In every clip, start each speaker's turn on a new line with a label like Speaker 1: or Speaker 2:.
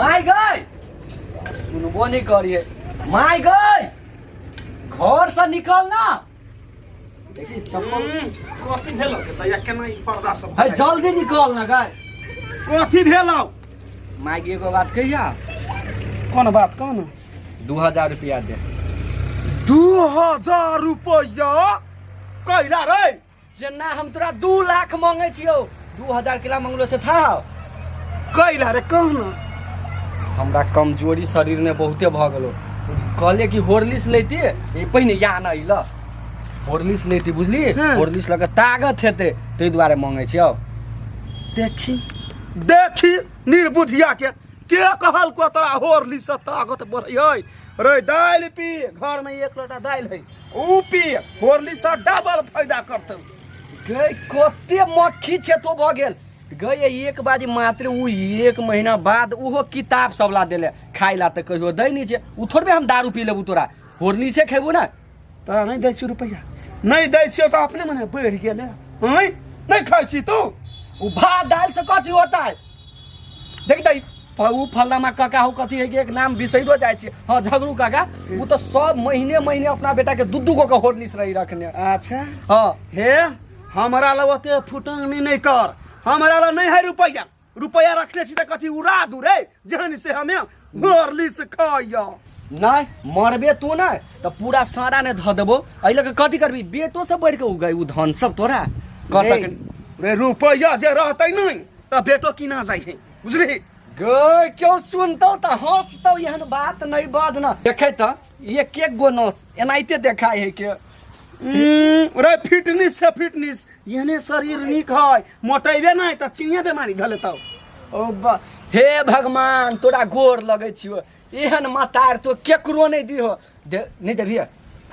Speaker 1: माय गई सुनबो नहीं करिए माय गई घर से निकल ना देखी चप्पल।
Speaker 2: कथी भेल दैया, केना ई पर्दा सब?
Speaker 1: है जल्दी निकल ना गई।
Speaker 2: कथी भेल?
Speaker 1: माय के एगो बात कहिया।
Speaker 2: कोन बात कौन?
Speaker 1: 2000 रुपया दे।
Speaker 2: 2000 रुपया कैला रे?
Speaker 1: जेना हम तोरा 2 लाख मांगे छियौ, 2000 केला मंगलो से था
Speaker 2: कैला रे कौन?
Speaker 1: हमरा कमजोरी शरीर में बहुते भ गेलो, कहले कि होर्लिक्स लेती, ए पहिने या न इल होर्लिक्स लेती बुझली। होर्लिक्स लगे ताकत हेते ताहि दुआरे मांगे छियौ।
Speaker 2: देखी देखी निर्बुधिया के कहल को तोरा होर्लिक्स से ताकत बढ़ै रे? दालि पी, घर में एक लोटा दालि है ऊ पी, होर्लिक्स से डबल फायदा करतौ।
Speaker 1: गई कते मक्खी छे तो भ गेल गई एक बाजी मात्र उ एक महीना बाद उहो किताब सब ला देले खाइ ला त कहियो दै नहीं छे, उ थोड़बे हम दारू पी लेबू, तोरा होर्लिक्से खेबू ना।
Speaker 2: तोरा नहीं दै छियौ रुपैआ, नहीं दै छियौ तऽ अपने मने बढ़ि गेलै। आँय नहीं खाइ छी तू?
Speaker 1: उ भात दालि से कथी होता है देख दै उ फलामा काका हो कथी है कि एक नाम बिसैरो जाइ छै। हाँ झगड़ू काका उ तो सब महीने महीने अपना बेटा के दू दू गो के होर्लिक्स रही रखने।
Speaker 2: अच्छा
Speaker 1: हाँ
Speaker 2: हे हमरा लग ओते फुटानी नहीं कर, हमरा लग नहीं है रुपैआ, रुपैआ रखने छी तऽ कथी उड़ा दू रे जहन से हमे होर्लिक्स खाइया।
Speaker 1: नहीं मरबे तू ना तऽ पूरा सारा ने धऽ देबो, एहि लऽ के कथी करबी बेटो से बढ़ि के उगै उ धन सब तोरा कतक
Speaker 2: रे रुपैआ जे रहतै नहीं तऽ बेटो किना जाइ है बुझली।
Speaker 1: गै क्यों सुनतौ तऽ हंसतौ, एहन बात नहीं बाज ना। देखे तऽ एक एक गो नस एनाहिते देखाइ है के।
Speaker 2: रे फिटनेस से फिटनेस एहने शरीर नीक है, मोटेबे नहीं तऽ चिनिया बीमारी धऽ लेतौ।
Speaker 1: ओ हे भगवान तोरा गोर लगै छियौ, एहन मतार तो केकरो नहीं दिहो, दे नहीं देबिहे?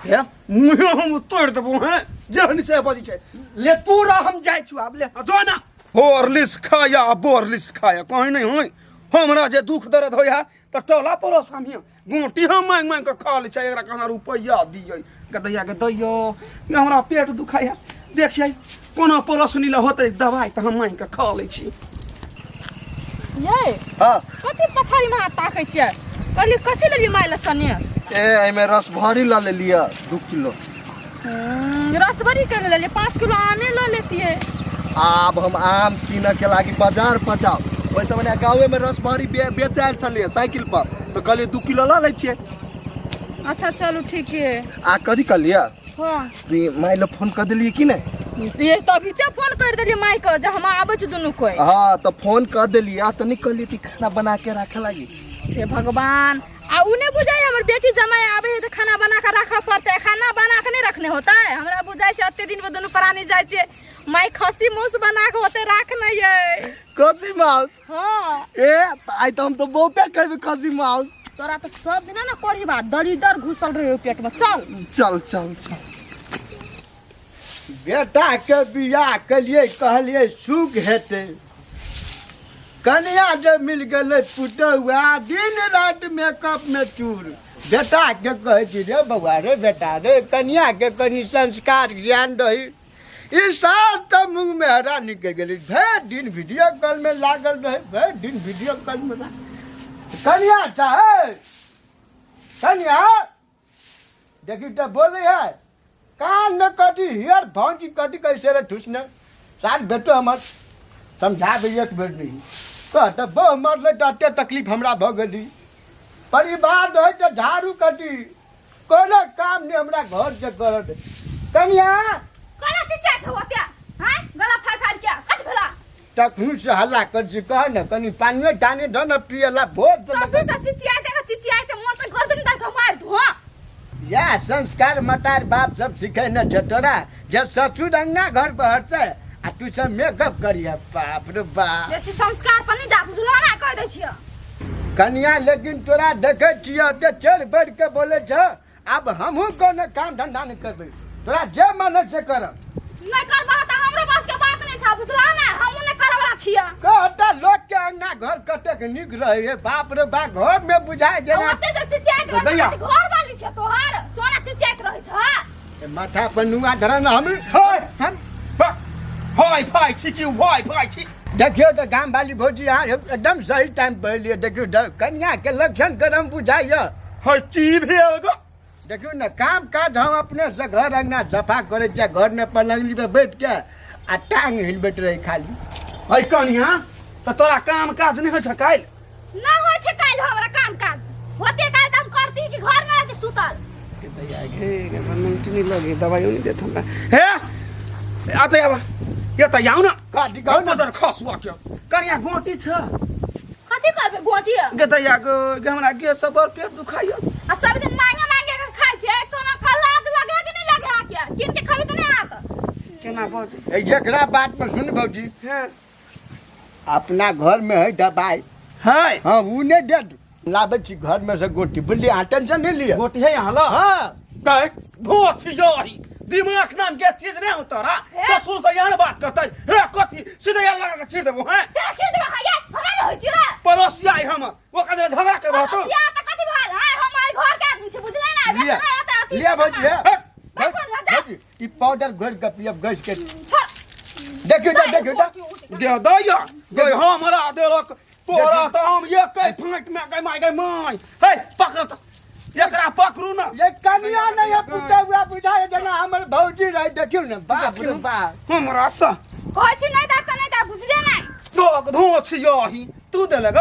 Speaker 2: हे मुँहे हम तोड़ि देबो हैं जेहन से बजै छै।
Speaker 1: ले तू रह हम जाइ छियौ आब ले।
Speaker 2: आ जो ना होर्लिक्स खाया बोर्लिक्स खाया कहीं नहीं होय, हमरा जे दुख दर्द होय है तऽ टोला पड़ोस हम गोटी हम मांगि मांगि कऽ खा लै छै, एकरा कहना रुपैआ दियै गदैया के दैयो, ये हमरा पेट दुखाइ है देखियै कोनो पड़ोसनी लए होतै दवाइ तऽ हम मांगि कऽ खा लै छी।
Speaker 3: ये
Speaker 4: हाँ
Speaker 3: कथी पछाड़ी में हाथ ताकै छियै? कहलियै कथी लेलियै माय लए सनेस?
Speaker 4: ए एहिमे रसभरी लऽ लेलियै 2 किलो।
Speaker 3: रसभरी के लेलियै? 5 किलो आमे लऽ लेतियै।
Speaker 4: आब हम आम कीनऽ के लागी बाजार पचाउ, ओहि समय गाँवे में रसभरी बेचायल छलियै साइकिल पर, तऽ कहलियै 2 किलो लऽ लै छियै।
Speaker 3: अच्छा चलू ठीक है।
Speaker 4: आ कथी कहलियै?
Speaker 3: हाँ
Speaker 4: माय लए फोन कऽ देलियै कि नहि?
Speaker 3: ये तभी ते फोन कर देलियै माय के जे हम आबै छी दुनू कोई।
Speaker 4: हाँ तऽ फोन कऽ देलियै आ तऽ नहि कहलियै कि खाना बना के राखे लागी।
Speaker 3: हे भगवान आ उ नहि बुझाइ हमर बेटी जमाई आबै है तऽ खाना बना के राखऽ पड़तै, खाना बना के नहि रखने होतै? हमरा बुझाइ छै एते दिन पर दुनू प्राणी जाइ छै माय खस्सी मांस बना के होतै राखने ये।
Speaker 4: खस्सी मांस?
Speaker 3: हाँ।
Speaker 4: ए तऽ आइ तऽ हम तऽ बहुते खेबै खस्सी मांस।
Speaker 3: तोरा तऽ सब दिना ने करी बात दरिदर घुसल रहे पेट में। चल
Speaker 4: चल चल चल।
Speaker 5: बेटा के बियाह केलिए कहलिए सुख हेतै, कनिया जे मिल गेलै पुतहुआ दिन राति मेकअप में चूर। बेटा के कहै छी रे बौआ रे बेटा रे कनिया के कनि संस्कार ज्ञान दही, ई साल तऽ मुँह में हरा निकलि गेलै, भरि दिन वीडियो कॉल में लागल रहै, भरि दिन वीडियो कॉल में लागल। कनिया चाहे कनिया देखी तऽ बोलै है कान में कथी हियर भौजी कथी कैसे रे ठुसने साल बेटो हमर समझा दे एक बेर नहीं कह तऽ बहु मरलै तऽ एते तकलीफ हमरा भऽ गेली, परिवार रहै तऽ झाड़ू कटी कोनो काम नहीं हमरा घर से करत। कनिया
Speaker 3: कला चिचा छौ ओते हां गला फाड़ फाड़ के कत भेला?
Speaker 5: तखन से हल्ला कर छी कह न कनि पानियो टानी दऽ न पियला भोज
Speaker 3: तभी से चिचियाते के चिचियाते मन से गर्दन तक मार धो।
Speaker 5: या संस्कार मतार बाप सब सिखे न छे तोरा, जब ससुर अंगना घर पर हटते आ तू सब मेकअप करिहे बाप रे बाप।
Speaker 3: बेसी संस्कार पर नहीं जा बुझलो ना कह दै छियो।
Speaker 5: कनिया लेकिन तोरा देखे छियो ते चढ़ बढ़ के बोले छ, आब हमहूँ कोनो काम धंधा नहीं करबै, तोरा जे मन है से करब।
Speaker 3: नहीं करबा त हमरो बस के बात नहीं छ बुझला ना, हमहूँ नहीं करे वाला छियै।
Speaker 5: कहता लोग के अंगना घर कतेक नीक रहे है, बाप रे बाप घर में बुझाय जेना
Speaker 3: ओते जे चिचियाइत रहै
Speaker 2: दैया।
Speaker 3: छै, घर वाली छै तोहर सोना चिचियाइत रहै छ।
Speaker 5: ए, माथा पर नुआ धरन हम
Speaker 2: हाय
Speaker 5: हम
Speaker 2: हाय फाय छी कि हाय फाय छी।
Speaker 5: देखियौ तऽ गाम वाली भौजी अहाँ एकदम सही टाइम पर एलियै। देखियौ कनिया के लक्षण गरम बुझाइया।
Speaker 2: है की भेल गो?
Speaker 5: देखियौ ने, काम काज हम अपने से घर अंगना सफा करै छियै, घर में पलंगली पे बैठ के आ टांग हिलबैत रही खाली।
Speaker 2: है कनिया, तऽ तोरा काम काज नहि होइ छै काल्हि?
Speaker 3: ना होइ छै काल्हि हमरा काम काज। होते काल्हि तऽ हम करती कि घर में रहती सुतल।
Speaker 2: दैया गे, गे लगे दवाइयो नहि देत हमरा। हे आते आब, ये तऽ आउ ने।
Speaker 5: काटी कहू ने।
Speaker 2: मदर खसुआ के कनिया गोटी छ।
Speaker 3: कथी करबै गोटी?
Speaker 2: गे दैया गे, गे हमरा गैस से बड़ पेट दुखाइया।
Speaker 3: आ सब दिन मांगे मांगे के खाइ छै, कोनो का लाज लगे कि नहि लगे अहाँके? कीन के खाबी तऽ नहि हाथ।
Speaker 2: केना बजै?
Speaker 5: ए, एकरा बात पर सुन भौजी।
Speaker 2: हैं।
Speaker 5: अपना घर में है दवाई।
Speaker 2: है।
Speaker 5: हाँ, उ नहीं दे लाबै छी घर में से गोटी, बुझलियै? अहाँ टेंशन नहीं लिअ।
Speaker 2: गोटी है यहाँ ल?
Speaker 5: हाँ।
Speaker 2: गए धोत यही दिमाग नाम के चीज नहीं होता रहा। ससुर से यहाँ बात करते हे, कथी सीधे यहाँ लगा के चीर देबो। हैं,
Speaker 3: तेरा चीर देबो? हाँ, ये हमरा नहीं होइ छी रे।
Speaker 2: पड़ोसी आई हम, वो कदे झगड़ा कर रहा तो।
Speaker 3: पड़ोसिया त कथी भेल? हाय, हम आई घर के आदमी छी, बुझलै ना?
Speaker 5: लिअ। लिअ भौजी, हे।
Speaker 3: बैठो ना, जा।
Speaker 5: भौजी, ई पाउडर घोरि के पियब गैस के।
Speaker 3: छोड़।
Speaker 5: देखियौ तऽ, देखियौ तऽ।
Speaker 2: गे दैया गे, हमरा देलक तोरा तऽ हम एक फाँट में गई माय, गई माय। हे पकड़ तऽ, एकरा पकड़ू ना।
Speaker 5: ये कनिया नहीं है पुता हुआ बुझाए जना हमर भौजी रहे। देखियौ ने, बाप रे बाप।
Speaker 2: हमरा से
Speaker 3: कहै छी नहि दा तऽ नहि दा, बुझलियै नहि?
Speaker 2: दोग धो छी यही तू देलक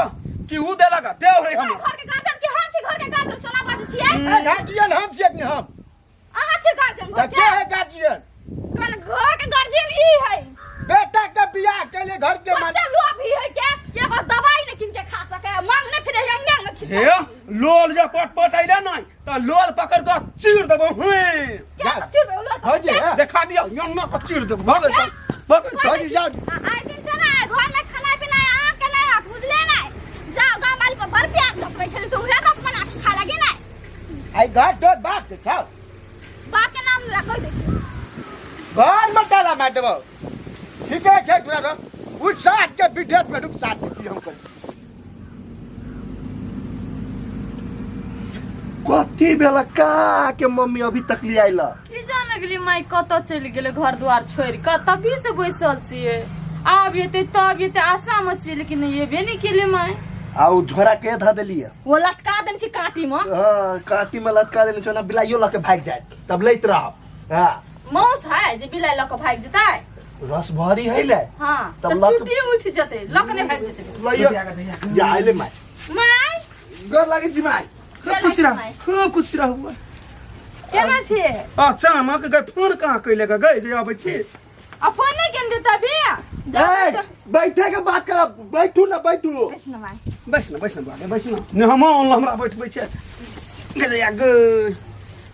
Speaker 2: कि ऊ देलक? देव रे हम
Speaker 3: घर के गार्जियन कि हम छी घर के गार्जियन? सोना बाजै छियै।
Speaker 5: ए, गार्जियन हम छियै कि हम?
Speaker 3: अहाँ छी गार्जियन घर
Speaker 5: तऽ
Speaker 3: के?
Speaker 5: के है गार्जियन?
Speaker 3: कन घर के गार्जियन ई है।
Speaker 5: बेटा के बियाह के लिए घर के मालिक।
Speaker 3: कते लोभी है के एगो दवाई नहीं किन के खा सके, मांग नहीं फिरे अंगे अंगे छी।
Speaker 2: हे लोल जे पट पट अइले नहीं त लोल पकड़ के चीर देबो। हे
Speaker 3: के चिर लोल?
Speaker 5: भौजी, हे।
Speaker 2: देखा दियो, यन्ना के चीर देबो। भगै सब, भगै सब।
Speaker 5: भौजी, जाउ।
Speaker 3: आइ दिन से ना घर में खाना पीना अहाँ के नहीं हाथ, बुझले नहीं? जाओ, गांव वाली पर बड़ प्यार जतबै छलै तो उहे बात बना के खा लगी नहीं।
Speaker 5: आई घर तोर बाप के छौ?
Speaker 3: बाप के नाम ला कहि दे।
Speaker 5: घर में ताला मार देबो। ठीके छै तोरा तो। उ साथ के विदेश में रुक साथ की हम करी।
Speaker 4: कथी भेल का के मम्मी अभी तक ले आइल?
Speaker 3: की जाने गेली माई कतऽ चलि गेलै घर द्वार छोड़ि कऽ, तभी से बैसल छियै। आब एतै तब एतै आशा मे छियै, लेकिन एबे नहि केलै माई।
Speaker 4: आ उ झोरा के धऽ देलियै?
Speaker 3: वो लटका देने छी काँटी मे।
Speaker 4: हाँ, काँटी में लटका देने छै, ओना बिलाइयो लऽ के भागि जायत तब लैत रहब। हाँ,
Speaker 3: मौस है जे बिलाइ लऽ कऽ भागि जेतै?
Speaker 4: रस भरी है ने।
Speaker 3: हाँ,
Speaker 4: तब
Speaker 3: तऽ
Speaker 4: लऽ के-
Speaker 3: चुटी उठि जेतै, लऽ कऽ नहि भागि जेतै।
Speaker 4: लइयो या आइले माय।
Speaker 3: माय,
Speaker 4: गोर लागै छी माय।
Speaker 2: खूब खुशी रह, खूब खुशी रह बुआ।
Speaker 3: केना छियै?
Speaker 2: अचानक गए फोन कहाँ कैले गए जे अबै छी?
Speaker 3: आ फोन नहि केने रही तभी।
Speaker 4: ए, बैठे के बात करब, बैठू ना, बैठू।
Speaker 3: बैस ने माय।
Speaker 2: बैस न, बैस न बुआ, बैस न। ने हम हमरा बैठबै छै। गे दैया गे।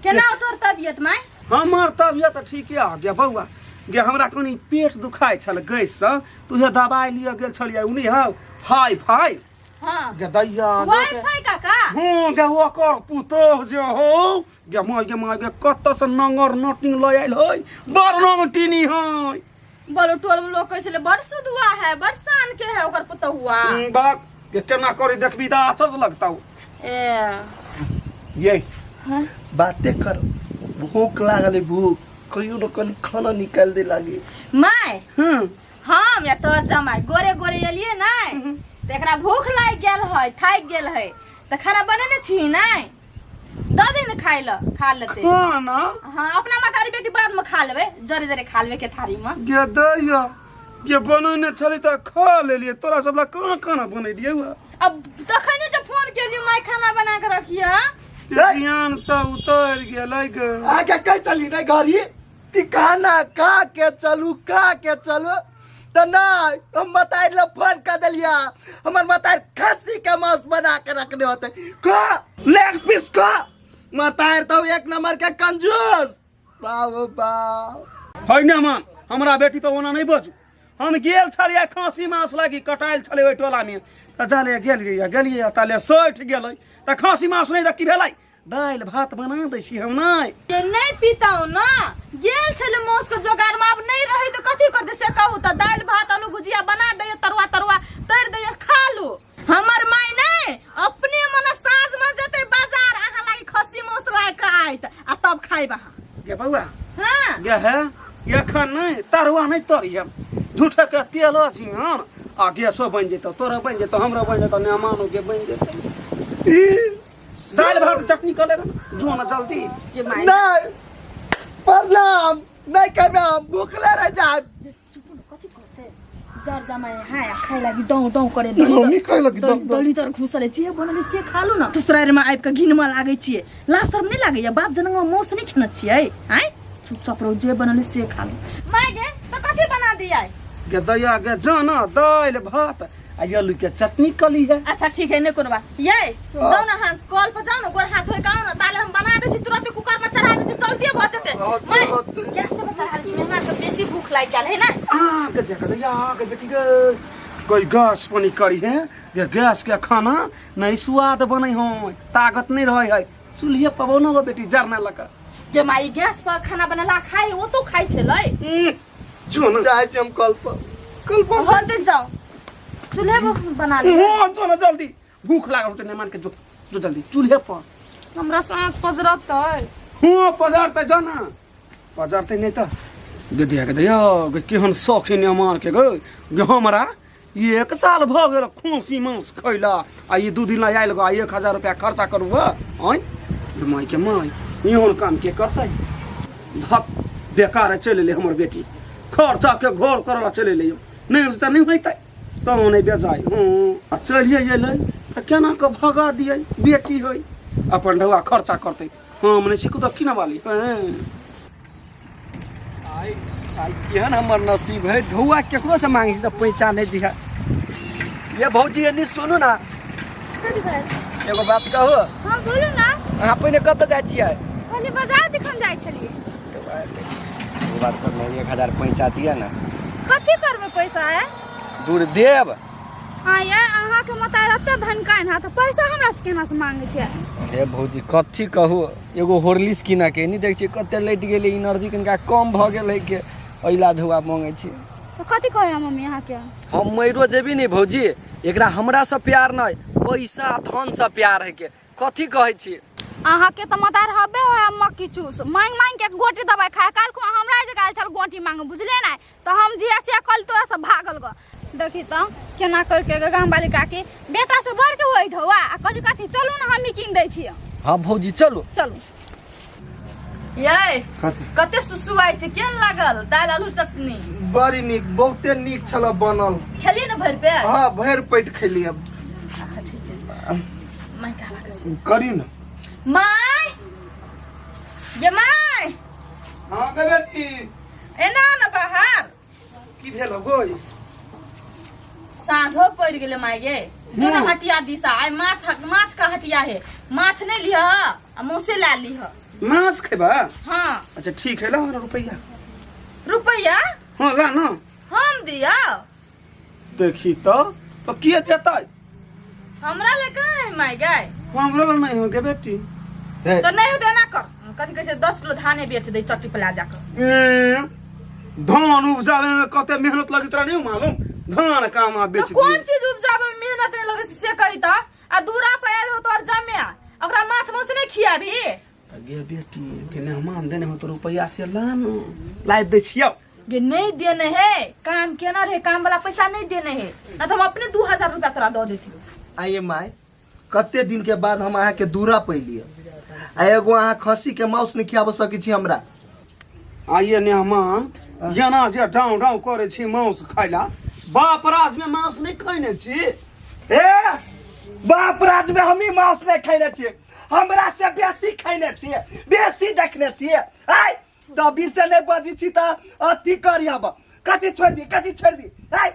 Speaker 3: केना तोर तबियत माय?
Speaker 2: हमर तबियत ठीके आ गया बौआ। गे हमरा कनि पेट दुखाइ छल गैस से, तू हे दवाई लिअ गेल छलियै उनी हौ हाई फाई।
Speaker 3: हाँ।
Speaker 2: गे दैया गे।
Speaker 3: वाईफाई काका।
Speaker 2: हूँ, गे ओकर पुतोह जे हौ गे माय, गे माय, गे कतऽ से नंगर नटिंग लऽ आयल है, बड़ नंगटिनी है।
Speaker 3: बोलो, टोल में लोग कहै छलै बड़ सुधुआ है, बड़ शान के है ओकर पुतहुआ।
Speaker 2: बाप गे केना करी देखबी तऽ आश्चर्य लगतौ।
Speaker 3: ए
Speaker 4: ये बाते करो, भूख लागल है, भूख कहियो न कनि खाना निकाल दे लागी।
Speaker 3: माय।
Speaker 2: हूँ।
Speaker 3: हम या तोर जमाई गोरे गोरे एलिए नै तऽ एकरा भूख लागि गेल है, थाकि गेल है, तऽ खाना बनेने छी नै? दऽ दे ने खाइ लए, खा लेतै
Speaker 2: खाना।
Speaker 3: हाँ, अपना मतारी बेटी बाद में खा लेबै, जरे जरे खा लेबै के थारी में।
Speaker 2: गे दैया गे, बनेने छली तऽ खा लेलियै, तोरा सब ला कहाँ खाना बनेलियै हुआ?
Speaker 3: अब तखने जब फोन केलियै माय खाना बना के रखिए।
Speaker 2: ज्ञान सब उतर गेलै गे।
Speaker 4: आगे कह चली नहीं घरी कि खाना खा के चलू, खा के चलू तऽ नहीं हम मतारी ला फोन कर देलिया, हमर मतारी खस्सी के मांस बना के रखने होते, खा लेग पीस खा। मतारी तो एक नंबर के कंजूस, बाबू बाप।
Speaker 2: है ने मान, हमरा बेटी पर ओना नहीं बजू। हम गेल छलियै खाँसी मांस लागी कटायल छलै ओहि टोला में, तऽ जाले गेलियै गेलियै ताले सठि गेलै तऽ खाँसी मांस नहि तऽ की भेलै? दालि भात बना दै छी हम नहि।
Speaker 3: के नहीं पीताऊ ना, गेल छलै मौस के जोगार में, अब नहीं रही तो कथी करते से कहू? तऽ दालि भात आलू भुजिया बना दैया, तरुआ तरुआ तर दैया, खा लू। हमर माय नहीं अपने मने साँझ में जेतै बाजार, अहाँ लागी खस्सी मौस लाय के आयत आ तब खाइब अहाँ।
Speaker 2: गे बौआ।
Speaker 3: हाँ।
Speaker 2: गे है एखन नहि तरुआ नहि तरी हम, झूठे के तेल अछि हम आ गैसो बनि जेतौ, तोरो बनि जेतौ, हमरो बनि जेतौ, मेहमानो के बनि जेतौ। दालि भात चटनी कऽ ले जो ना जल्दी।
Speaker 3: जे माय
Speaker 4: नहीं, प्रणाम नहीं कहबे, हम भूखले रह जाए।
Speaker 3: चुप न, कथी करते जर जमाए हाँ आ खाइ लागि डौ डौ करे
Speaker 4: मम्मी खाइ लागि डौ डौ।
Speaker 3: दली तर घुसले जे बनले से खालू न। ससुरारिमे आबि कऽ घिनमा लागै छियै, लाज शरम नहि लागैया? बाप जनक मौस नहि खेने छियै? आँय, चुपचाप रहू, जे बनले से खालू। माय गे, तऽ कथी बना दियै?
Speaker 2: गे दैया गे, जाना दालि भात आ आलू के चटनी कली है।
Speaker 3: अच्छा ठीक है, नहीं कोनो बात। ये जाओ ना, हाँ कल पर जाओ ना, गोर हाथ धोइ के आओ ना, ताले हम बना दै छी, तुरंत कुकर में चढ़ा दै छी, जल्दी भ जेतै। माय गैस पर चढ़ा दै छी, मेहमान के बेसी भूख लागि गेल है ना।
Speaker 2: आ के जा के दैया के बेटी गे, कोई गैस पानी करी है गे, गैस के खाना नहीं स्वाद बनै हो, ताकत नहीं रहे है। चूल्हे पर बनो गो बेटी, जरना लगा।
Speaker 3: जे माई गैस पर खाना बनेला खाइ, ओ तो खाइ छलै।
Speaker 2: जो ना
Speaker 4: जाए छी हम कल पर, कल पर।
Speaker 3: होते जाओ, चूल्हे पर बना ले।
Speaker 2: हो जो ना जल्दी, भूख लागल होतै मेहमान के, जो जो जल्दी चूल्हे पर।
Speaker 3: हमरा साँझ पजरतै।
Speaker 2: हो पजरतै, जो ना पजरतै नहीं त गे दिया के दैया गे, केहन शौकीन मेहमान के गे। गे हमरा 1 साल भऽ गेल खोसी मांस खैला, आ ई 2 दिन ला आयल गो, आ 1000 रुपया खर्चा करू गो। आँय गे माय के माय, एहन काम के करतै? भक बेकार चलि एलै हमर बेटी, खर्चा के घोर करऽ ला चलि एलै। नहि होतै तऽ नहि होइतै, तब नहि बेजाय। हँ आ चलिए एलै तऽ केना कऽ भगा दियै? बेटी होइ अपन ढौआ खर्चा करतै, हम नहि छी कतऽ कीनऽ वाली। हँ
Speaker 1: आइ आइ केहन हमर नसीब है, ढौआ केकरो से मांगे छी तऽ पैसा नहि दिहा। ये भौजी एनी सुनू ना, एगो बात कहू?
Speaker 6: हाँ बोलू ना।
Speaker 1: अहाँ पहिने कतऽ जाइ छियै?
Speaker 6: पहिले बाजार दिखन जाइ छलियै।
Speaker 1: एगो बात करना, 1000 पैसा दिअ ना।
Speaker 6: कथी करबै पैसा है?
Speaker 1: दूर देब।
Speaker 6: हाँ ये अहाँके मतार एते धनकाइन है तऽ पैसा हमरा से केना से मांगे छियै?
Speaker 1: हे भौजी कथी कहू, एगो हॉर्लिक्स किनऽ के नहि देख छियै कते लटि गेलै, एनर्जी कनिका कम भऽ गेल है के एहि ला ढौआ मांगै छी।
Speaker 6: तऽ कथी कहै है मम्मी अहाँके?
Speaker 1: हम मरियो जेबी नहीं भौजी, एकरा हमरा से प्यार नहीं, पैसा धन से प्यार है के कथी कहै छी?
Speaker 6: अहाँके तऽ मतार हबे हो मक्की चूस, मांग मांग के गोटी दवाई खाए। काल्हि खुमा हमरा जे गाल छल गोटी मांग, बुझले नहीं तऽ हम जिया सिया कल तोरा से भागल गो। देखी तऽ केना करके गाम वाली काकी बेटा से बढ़ के होई ढौआ, आ कहली कथी चलू ना हमही कीन दै छियै।
Speaker 1: हाँ भौजी चलू
Speaker 6: चलू।
Speaker 3: ये
Speaker 4: कथी?
Speaker 3: कते सुसुआइ छै, केहन लागल दालि आलू चटनी?
Speaker 4: बड़ी नीक, बहुते नीक छल बनल।
Speaker 3: खेलिए ना भरि पेट?
Speaker 4: हाँ भरि पेट खेलिए।
Speaker 3: अच्छा ठीक है, माय कहा लागल छै?
Speaker 4: करी ना।
Speaker 3: My ये my.
Speaker 2: हाँ गे बेटी।
Speaker 3: एना न बाहर।
Speaker 2: की भेल गो?
Speaker 3: साँझो पड़ि गेलै माय गे, जो ना हटिया दिशा, आइ माछ माछ का हटिया है, माछ नहीं लिह आ मौसे ला लिह।
Speaker 2: माछ खेबा?
Speaker 3: हाँ।
Speaker 2: अच्छा ठीक है, ला हमरा रुपैया।
Speaker 3: रुपैया?
Speaker 2: हाँ ला ना।
Speaker 3: हम दिया?
Speaker 2: देखी तो किए देतै?
Speaker 3: हमरा ले कहाँ है माय गे?
Speaker 2: हमरा लग नहीं हो गे बेटी।
Speaker 3: तो नहीं होते ना कर, कथी कहै छै 10 किलो धाने बेच दे चट्टी पर ला जाकर।
Speaker 2: ए, धान उपजावे में कते मेहनत लगी तोरा नहीं मालूम? धान कामा बेच
Speaker 3: तो कौन
Speaker 2: दिए।
Speaker 3: चीज उपजावे में मेहनत नहीं लगे से कही त, आ दूरा पर आयल हो तोर जमे, ओकरा माछ मांस नहीं खियाबी?
Speaker 2: गे बेटी के मेहमान देने हो तो रुपैया से लानो, लाइव दै छियौ।
Speaker 3: गे नहीं देने है, काम केना रहे, काम वाला पैसा नहीं देने है ना तो हम अपने 2000 रुपया तोरा दऽ देतियौ।
Speaker 4: आइए माय, कते दिन के बाद हम अहाँके दूरा पैलियै, आ एगो अहाँ खस्सी के मांस नहीं खियाब सकै छी हमरा।
Speaker 2: आइए मेहमान एना जे डाँव डाँव करे छी मांस खाइला, बाप राज में मांस नहीं खैने छी।
Speaker 4: ए बाप राज में हम ही मांस नहीं खैने छी, हमरा से बेसी खैने छी, बेसी देखने छी। आइ तभी से नहीं बजी छी त अथी करियब, कथी छोड़ दी, कथी छोड़ दी। आइ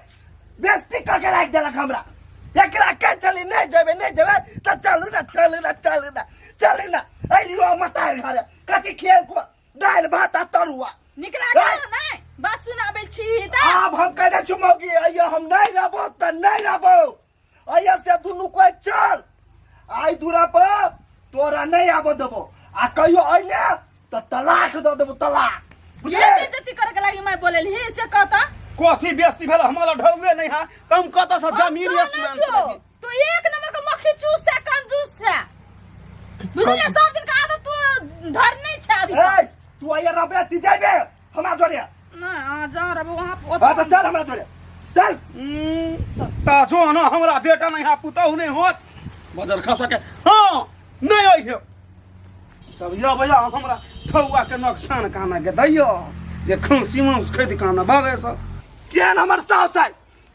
Speaker 4: बेइज्जती कऽ के राखि देलक हमरा। एकरा के चली नहीं जेबे, नहीं जेबे त चलू ना, चलू ना, चलू ना, चलू ना। अइलियो मतार घरे कथी खेल को दालि भात आ तरुआ
Speaker 3: निकला गेल नहीं बात सुनाबै छी त।
Speaker 4: आब हम कह दै छी मौगी, अइयो हम नहीं रहबो त नहीं रहबो, अइयो से दुनू कोई चल आइ दूरा पर तोरा नहीं आबऽ देबो, आ कहियो अइले त तलाक दऽ देबो, तलाक।
Speaker 3: ये बेइज्जती करे के लागी मैं बोलेली ही से कहता।
Speaker 2: कथी बेइज्जती भेल? हमरा ढौवे नहीं है त हम कतऽ से जमीन
Speaker 3: हम
Speaker 2: आसमान
Speaker 3: जानै
Speaker 2: से
Speaker 3: छियौ, तू 1 नंबर के मक्खी चूस छै, कंजूस छै, बुझलियै? सब दिन के आदत तू धर नहीं छै अभी।
Speaker 4: ए तू आइए रहबे ती जाबे हमरा जोरे?
Speaker 3: नहीं, आ जा रहबो वहाँ।
Speaker 4: हाँ तो चल हमरा जोरे। चल।
Speaker 2: ता जो न हमरा बेटा नहीं हा पुतहु नहीं होत बजर खसा के। हाँ नहीं आई है सब यो भैया, हमरा ठौआ के नुकसान काना के दैयो जे खसी मांस खैद काना भागे सब।
Speaker 4: केहन हमर सास है,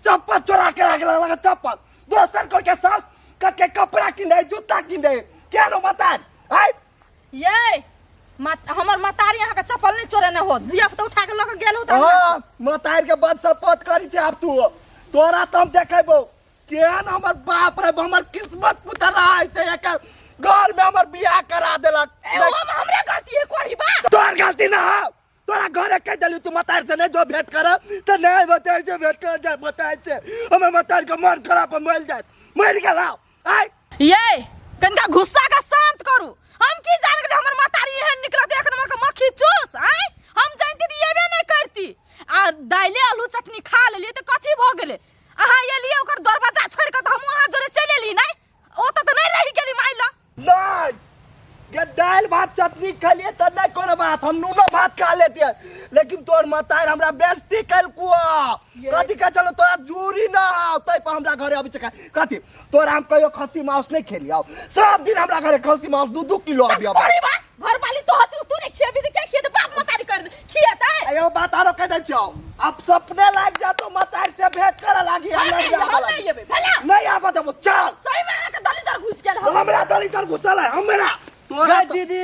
Speaker 4: चप्पल चोरा के राख लगा, चप्पल दोसर कोई के सास कट के कपड़ा किन दे, जूता किन दे, केहन बता आय।
Speaker 3: ये हमर मतारी अहाँ के चप्पल नहीं चोरेने हो, धिया पुता उठा के लऽ के गेल हो।
Speaker 4: हाँ, मतारी के बद सपोर्ट करी छे आब तू, तोरा तो हम देखेबो केहन हमर बाप रे, हमर किस्मत पुतर है से एक घर में हमर बियाह करा देलक।
Speaker 3: ए, ओ हमरे गलती है कोरी बा।
Speaker 4: तोर गलती ना है, तोरा घरे कह देली तू मतार से नहीं जो भेंट कर तो नहीं मतार से भेंट कर जाए, मतार से हमर मतार के मन खराब मर जाए, मर गेला आय।
Speaker 3: ये कनका गुस्सा का शांत करू, हम की जान गेलै हमर मतारी एहन निकलत एक नंबर के मक्खी चूस। आय हम जानती त एबे नहीं करती, आ दाइले आलू चटनी खा लेलिए त कथी भ गेलै। अहाँ एलिए ओकर दरवाजा छोड़ के त हम अहाँ जोरे चलि एली, नहीं ओतऽ त नहीं रहि गेली माइ लग।
Speaker 4: नहीं ये दाल भात चटनी खलिए त नहीं कोनो बात, हम नूनो भात खा लेते, लेकिन तोर मतार हमरा बेइज्जती कलकुआ कथी कह चलो तोरा जूरी ना आओ तै पर हमरा घरे अबै छै कथी। तोरा हम कहियो खस्सी मांस नहीं खेली आओ, सब दिन हमरा घरे खस्सी मांस 2-2 किलो आबि आबि।
Speaker 3: अरे बा घर वाली तो हती तू नहीं खिएबी त के खिएते, बाप मतारी कर खिएतै।
Speaker 4: एगो बात आरो कह दै छियौ, अब सपने लाग जा तो मतार से भेंट करे लागी, हम
Speaker 3: हम
Speaker 4: नहीं
Speaker 3: नहीं,
Speaker 4: आबऽ
Speaker 3: हम
Speaker 4: लागी।
Speaker 3: नहीं एबै, भेला?
Speaker 4: नहीं आबऽ देबो, चल।
Speaker 3: सही में अहाँके दलिदर घुसि गेल हौ।
Speaker 4: हमरा दलिदर घुसल है, हमरा। तोरा
Speaker 1: गै दीदी,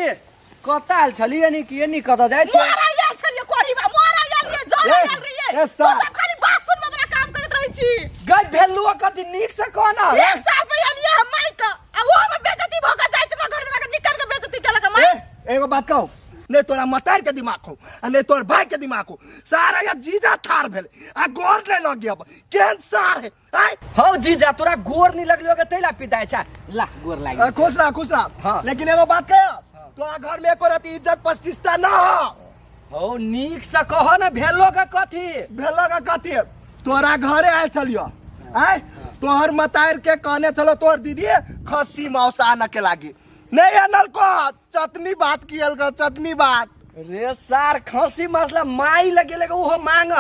Speaker 1: कतऽ आयल छलियै नी कि एनी कतऽ जाइ छियै?
Speaker 3: मोरा आयल छलियै कोढ़ीबा, मोरा आयल रहियै, जर
Speaker 4: ए,
Speaker 3: आयल रहियै।
Speaker 4: ए,
Speaker 3: तू
Speaker 4: सार।
Speaker 3: सब खाली बात सुनबै वला काम करैत रहै छी।
Speaker 1: गै भेलुओ कथी नीक से कह ना।
Speaker 3: एक साल पर एलियै हम माइक, आ ओहो में बेइज्जती भऽ कऽ जाइ छै, हमरा घर वला के निकल के बेइज्जती केलक माइ।
Speaker 4: ए, एगो बात कहू, नहीं तोरा मतार के दिमाग हो आ नहीं तोर भाई के दिमाग हो, सारा या जीजा थार भेल आ गोर नहीं लग गया केहन सार है आय।
Speaker 1: हौ जीजा, तोरा गोर नहीं लगलो के तैला पिटाइ छा, ला गोर लागि।
Speaker 4: खुश रह, खुश रह।
Speaker 1: हाँ।
Speaker 4: लेकिन एगो बात कह, तोरा घर में एको रति इज्जत प्रतिष्ठा ना हो।
Speaker 1: हौ नीक से कह ना, भेलो के कथी?
Speaker 4: भेलो के कथी? तोरा घरे आयल छलियो आय, तोहर मतार के कहने छलो तोहर दीदी खस्सी मांस आन के लागी, नहीं आनल को चटनी भात कियल ग, चटनी भात।
Speaker 1: रे सार खस्सी मांस ला माई लगे लगे ओहो मांग।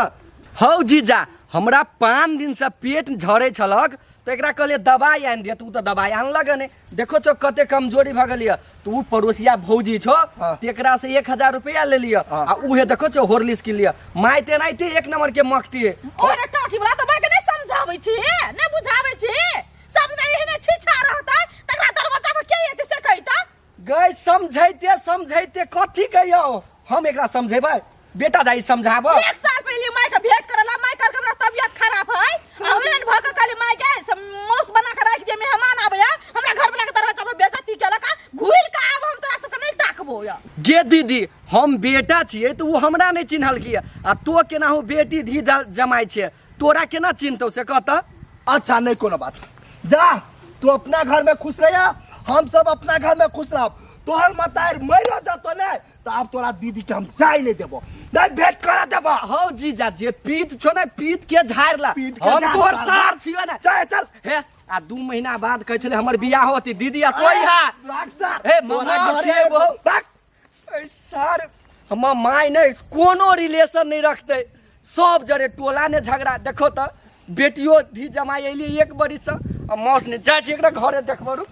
Speaker 1: हौ जीजा, हमरा 5 दिन से पेट झरे छलक त एकरा कहलिए दवाई आनि दिअ, त उ त दवाई आनलक नहि। देखो छौ कते कमजोरी भऽ गेलियै। त उ पड़ोसिया भौजी छौ, तेकरा से 1000 रुपया ले लिअ, आ उहे देखो छौ हॉर्लिक्स किन लिअ। माय ते एनाहिते एक नंबर के मखटी है।
Speaker 3: ओरे टाठी वाला त माय के नहीं समझाबै छी, नहीं बुझाबै छी, सब दिन एहने छिछा रहतै, तकरा दरवाजा पर के एतै से कहिता।
Speaker 1: गै समझैते समझैते कथी कहियौ, हम एकरा समझेबै बेटा जाई समझाब।
Speaker 3: एक साल पहले माय के भेंट करला, माय कर के हमरा तबियत खराब है, आ एहन भ के कहली माय के मांस बना के राख दे, मेहमान आबे है, हमरा घर वाला के दरवाजा पर बेइज्जती केलक, घुरि के आब हम तोरा सबके नहीं ताकबो या।
Speaker 1: गे दीदी, हम बेटा छियै त उ हमरा नहीं चिन्हलकी, आ तो केनाहु बेटी धी जमाइ छै, तोरा केना चिन्हतौ से कह त।
Speaker 4: अच्छा नहीं कोनो बात, जा तू अपना घर में खुश रहिया, हम सब अपना घर में खुश रहब। तोहर मतार मरि जतो ने त आब तोरा दीदी के हम जाय नहीं देबो, नहीं भेंट करा देबो।
Speaker 1: हौ जीजा, जे पीत छौ ने पीत के झाड़ ला,
Speaker 4: पीत के
Speaker 1: हम
Speaker 4: झाड़
Speaker 1: तोहर
Speaker 4: ला।
Speaker 1: सार छियो ने।
Speaker 4: चल, चल।
Speaker 1: हे, आ 2 महीना बाद कहै छलै हमर बियाह होती दीदी, आ तोई हा।
Speaker 4: भाग सार।
Speaker 1: हे,
Speaker 4: तोरा
Speaker 1: ममा
Speaker 4: घरे
Speaker 1: से बहु।
Speaker 4: भाग।
Speaker 1: ऐ सार, हमर माय ने कोनो रिलेशन नहीं रखते, सब जरे टोला ने झगड़ा। देखो त बेटियो धी जमाई एली 1 बरिस से, आ मौस ने जाइ छै एकरा घरे देखबो। रुक।